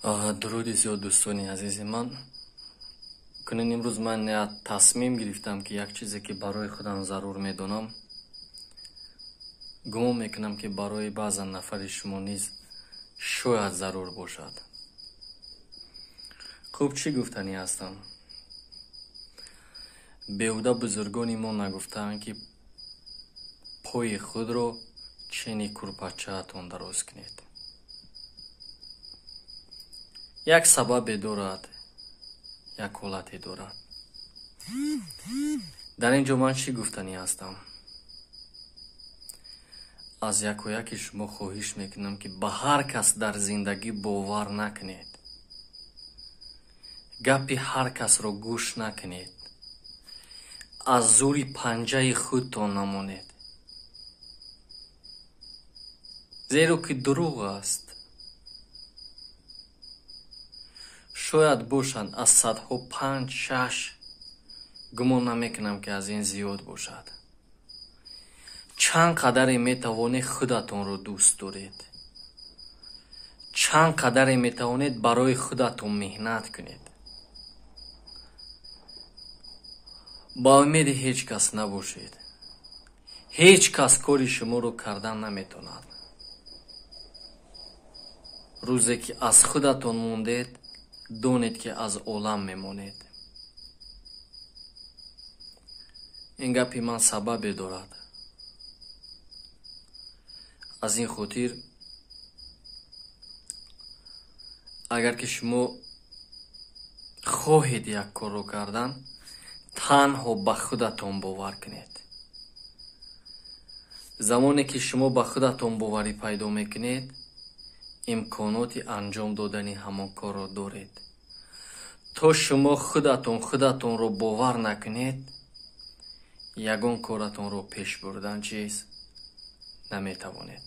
Дуруди зиёд, дӯстони азизи ман. Кунун имрӯз ман тасмим гирифтам, ки як чизе, ки барои худам зарур медонам, гумон мекунам, ки барои баъзан нафари шумо низ шояд зарур бошад. Хуб, чӣ гуфтанӣ ҳастам? Беҳуда бузургони мо нагуфтаанд, ки пои худро чени курпачаатон дароз кунед. Як сабабе дорад, як ҳолате дорад. Дар ин ҷо ман чӣ гуфтанӣ ҳастам? Аз якояки шумо хоҳиш мекунам, ки ба ҳар кас дар зиндагӣ бовар накунед, гапи ҳар касро гӯш накунед, аз зури панҷаи худтон намонед, зеро ки дурӯғ аст. Шояд бошанд аз садҳо 5-6, гумон намекунам, ки аз ин зиёд бошад. Чанд қадаре метавонед худатонро дӯст доред, чанд қадаре метавонед барои худатон меҳнат кунед. Ба умеди ҳеҷ кас набошед. Ҳеҷ кас кори шуморо кардан наметавонад. Рӯзе ки аз худатон мондед, донед, ки аз олам мемонед. Ин гапи ман сабабе дорад. Аз ин хотир, агар ки шумо хоҳед як корро кардан, танҳо ба худатон бовар кунед. Замоне ки шумо ба худатон боварӣ пайдо мекунед, имконоти анҷом додани ҳамон корро доред. То шумо худатон худатонро бовар накунед, ягон коратонро пеш бурдан чиз наметавонед.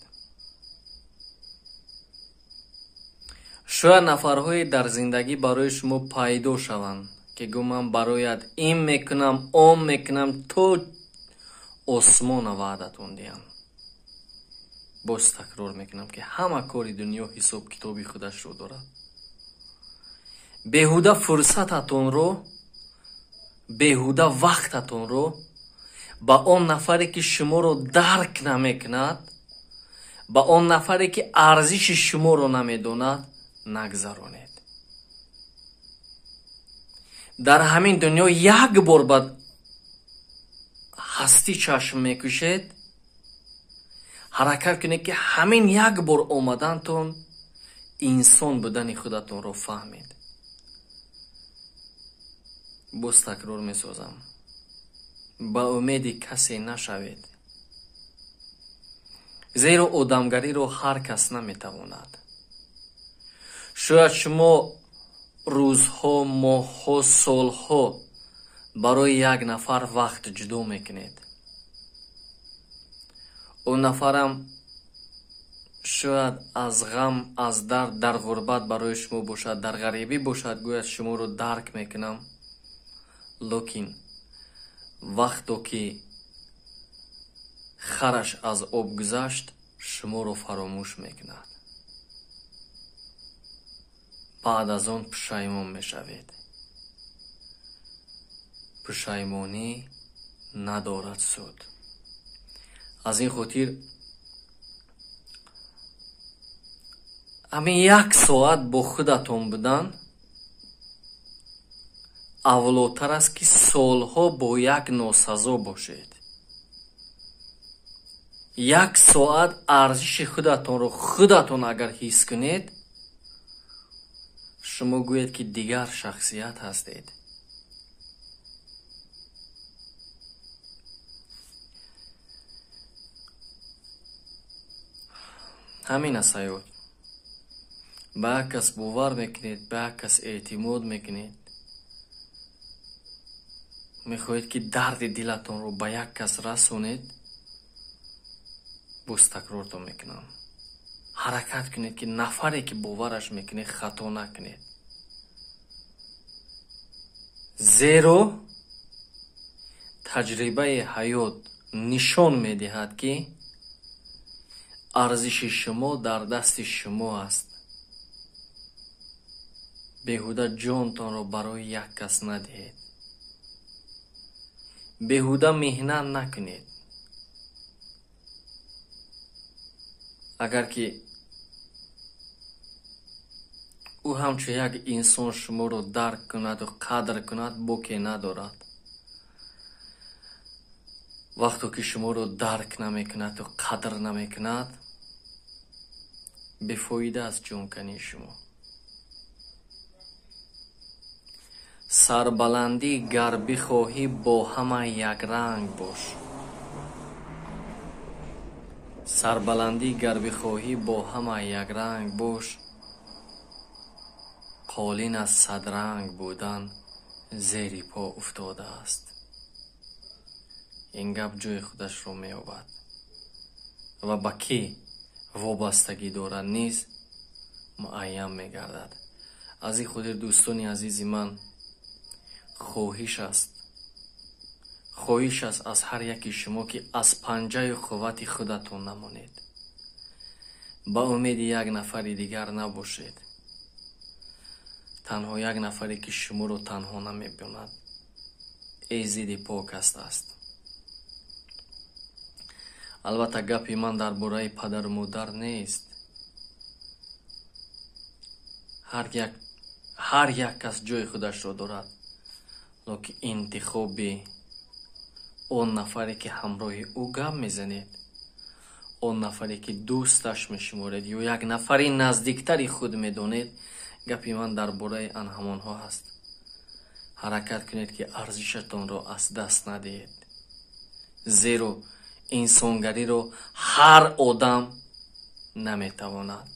Шояд нафарҳое дар зиндагӣ барои шумо пайдо шаванд, ки гӯ ман бароят ин мекунам, он мекунам, то осмона ваъдатон диҳанд. Боз такрор мекунам, ки ҳама кори дунё ҳисоб китоби худашро дорад. Беҳуда фурсататонро, беҳуда вақтатонро ба он нафаре, ки шуморо дарк намекунад, ба он нафаре, ки арзиши шуморо намедонад, нагзаронед. Дар ҳамин дунё як бор ба ҳастӣ чашм мекушед, ҳаракат кунед, ки ҳамин як бор омадантон инсон будани худатонро фаҳмед. Боз такрор месозам, ба умеди касе нашавед, зеро одамгариро ҳар кас наметавонад. Шояд шумо рӯзҳо, моҳҳо, солҳо барои як нафар вақт ҷудо мекунед. Он нафарам шояд аз ғам, аз дард, дар ғурбат барои шумо бошад, дар ғарибӣ бошад, гӯяд шуморо дарк мекунам. Лекин вақто ки хараш аз об гузашт, шуморо фаромӯш мекунад. Баъд аз он пушаймон мешавед. Пушаймонӣ надорад суд. Аз ин хотир ҳамин як соат бо худатон будан авлотар аст, ки солҳо бо як носазо бошед. Як соат арзиши худатонро худатон агар ҳис кунед, шумо гӯед, ки дигар шахсият ҳастед. Ҳамин аст ҳаёт. Ба як кас бовар мекунед, ба як кас эътимод мекунед, мехоҳед, ки дарди дилатонро ба як кас расонед. Боз такрортон мекунам, ҳаракат кунед, ки нафаре, ки бовараш мекунед, хато накунед, зеро таҷрибаи ҳаёт нишон медиҳад, ки арзиши шумо дар дасти шумо аст. Беҳуда ҷонтонро барои як кас надиҳед. Беҳуда меҳнат накунед. Агар ки ӯ ҳамчун як инсон шуморо дарк кунаду қадр кунад, боке надорад. Вақто ки шуморо дарк намекунаду қадр намекунад, бефоида аст ҷонкании шумо. Сарбаландӣ гар бихоҳӣ, бо ҳама якранг бош. Сарбаландӣ гар бихоҳӣ, бо ҳама якранг бош. Қолин аз садранг будан зери по уфтодааст. Ин гап ҷои худашро меёбад ва ба кӣ вобастагӣ дорад низ муайян мегардад. Аз ин хотир, дӯстони азизи ман, хоҳиш аст аз ҳар яки шумо, ки аз панҷаи қуввати худатон намонед, ба умеди як нафари дигар набошед. Танҳо як нафаре ки шуморо танҳо намебинад, эзиди пок аст. Албатта, гапи ман дар бораи падару модар нест. Ҳар як кас ҷои худашро дорад, лекин интихоби он нафаре ки ҳамроҳи ӯ гап мезанед, он нафаре ки дӯсташ мешуморед ё як нафари наздиктари худ медонед, гапи ман дар бораи ан ҳамонҳо ҳаст. Ҳаракат кунед, ки арзишатонро аз даст надиҳед, зеро инсонгариро ҳар одам наметавонад.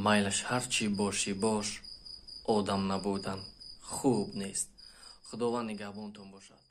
Майлаш ҳар чӣ бошӣ бош, одам набудан хуб нест. Худованд нигаҳбонтон бошад.